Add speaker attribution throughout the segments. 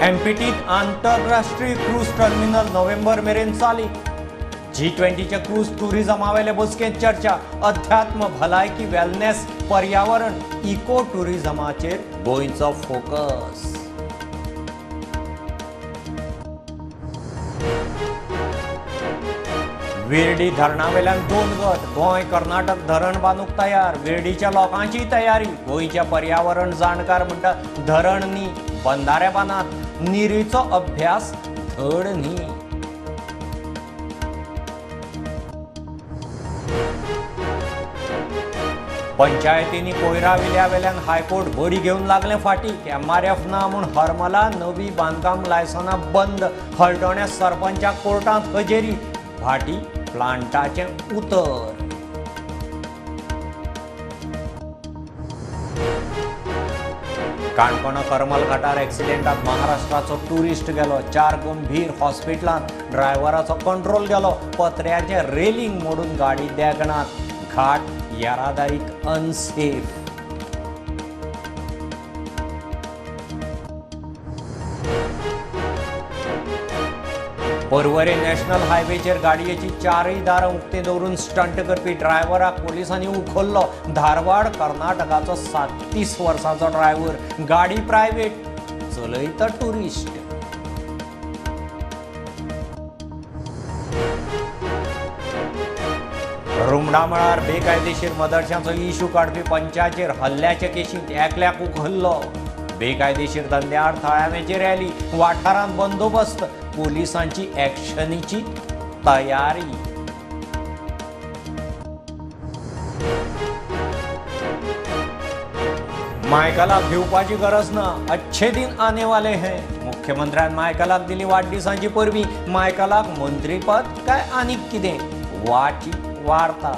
Speaker 1: एमपीटीत आंतरराष्ट्रीय cruise terminal नोव्हेंबर मेरेन चालीक. जी20च्या क्रूज टुरिझमावेले बसकेंत चर्चा. अध्यात्म, भलायकी, वेलनेस, पर्यावरण, इको टुरिझमाचेर गोंयचो फोकस. विर्डी धरणावेल्यान दोन गट. गोंय कर्नाटक धरण बांदूंक तयार. विर्डीच्या लोकांची तयारी. गोंयच्या पर्यावरण जाणकार म्हणटा धरण न्ही, बंधारे बांदात. निरीचो अभ्यास धड न्ही. पंचायतींनी कोयरा विल्यावेल्यान हायकोर्ट बडी घेवन लागलें फाटीक. एमआरएफ ना म्हूण हरमला नवी बांदकाम लायसनां बंद. हळदोण्या सरपंचाक कोर्टांत हजेरी. भाटी प्लांटाचें उतर. काणकोण करमल घाटार एक्सिडेंटात महाराष्ट्राचो टुरिस्ट गेलो. 4 गंभीर हॉस्पिटलांत. ड्रायव्हराचो कंट्रोल गेलो. पत्र्याचें रेलिंग मोडून गाडी देगणात. घाट येरादारीक अनसेफ. पर्वरे नॅशनल हायवेचेर गाडयेची 4 दारां उक्ती दवरून स्टंट करपी ड्रायव्हराक पोलिसांनी उखल्लो. धारवाड कर्नाटकाचो 37 वर्सांचो ड्रायव्हर. गाडी प्रायव्हेट, चलयता टुरिस्ट. रुमडामळार बेकायदेशीर मदरशांचो इशू काडपी पंचाचेर हल्ल्याचे केशींत एकल्याक उखल्लो. बेकायदेशीर धंद्याआड थळाव्यांची रॅली. वाठारांत बंदोबस्त. पोलिसांची ॲक्शनीची तयारी. मायकलाक भिवपाची गरज ना, अच्छे दिन आने वाले हैं. मुख्यमंत्र्यान मायकलाक दिली वाडदिसांची परबीं. मायकलाक मंत्रीपद काय आनीक कितें, वाची वार्ता.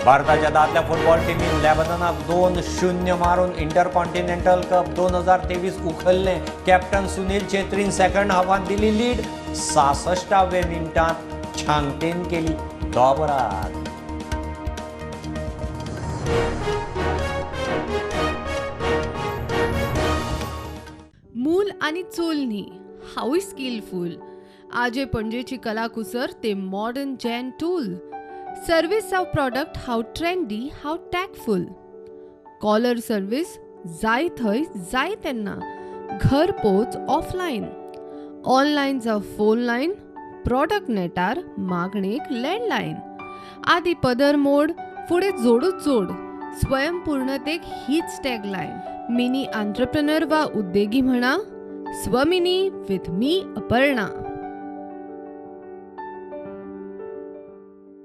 Speaker 1: भारताच्या दादल्या फुटबॉल टिमीन लेबननाक 2-0 मारून इंटरकॉन्टिनेंटल कप 2023 उखल्लें. कॅप्टन सुनील छेत्रीन सेकंड हाफांत दिली लीड. 66व्या मिनटांत छांगटेन केली दोबराद.
Speaker 2: मूल आनी चूल न्ही, हांवूय स्किलफूल. आजे पणजेची कलाकुसर ते मॉडर्न जॅन टूल. सर्वीस जावं प्रॉडक्ट हांव ट्रेंडी, हांव टॅकफूल. कॉलर सर्वीस जाय थंय जाय तेन्ना, घर पोच ऑफलायन. ऑनलायन जावं फोन लायन, प्रॉडक्ट नेटार मागणेक लँडलायन. आदी पदर मोड, फुडें जोडूच जोड. स्वयंपूर्णतेक हीच टॅगलायन. मिनी आंत्रप्रनर वा उद्देगी म्हणा, स्वमिनी विथ मी अपर्णा.